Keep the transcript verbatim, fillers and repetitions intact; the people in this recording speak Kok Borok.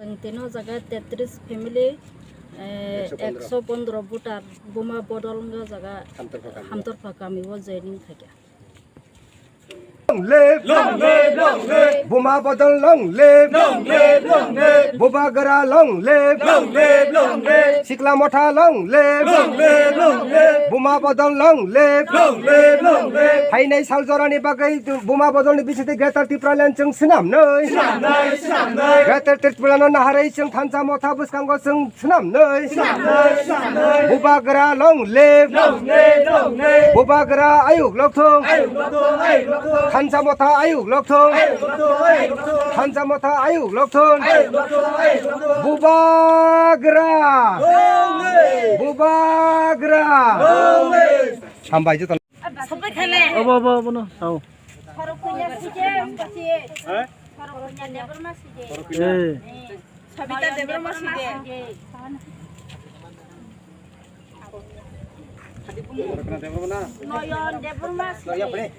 Ang tino jaga tetris family, eh, ekso pondro. Ekso pondro voter Buma Bodol wngkha jaga Hamtorpha kami. Hamtorpha kami o joining khaikha. Long live! Long live! Long live! Buma Bodol long live! Long live! Long live! Bubagra long live! Long live! Long live! Sikla Motha long live! Long live! Long live! Buma Bodol long live! Long live! Long live! Phainai sal jorani bagwi Buma Bodolni bisingtwi Greater Tipraland chwng swnamnwi. Swnamnwi! Swnamnwi! Greater Tipraland no naharwi chwng thansa motha bwskango chwng swnamnwi. Swnamnwi! Swnamnwi! Bubagra long live! Long live! Long live! Bubagra ayuk lokthung! Ayuk lokthung! Ayuk lokthung! Thansa motha ayuk lokthung! Ayuk lokthung! Ayuk lokthung! Thansa motha ayuk lokthung! Ayuk lokthung! Ayuk lokthung! Bubagra! Long live! Bubagra! Long live! Hambai joto. Obo, obo, obo no, sao. Eh. Sabita Debbarma side. Noyon Debbarma side.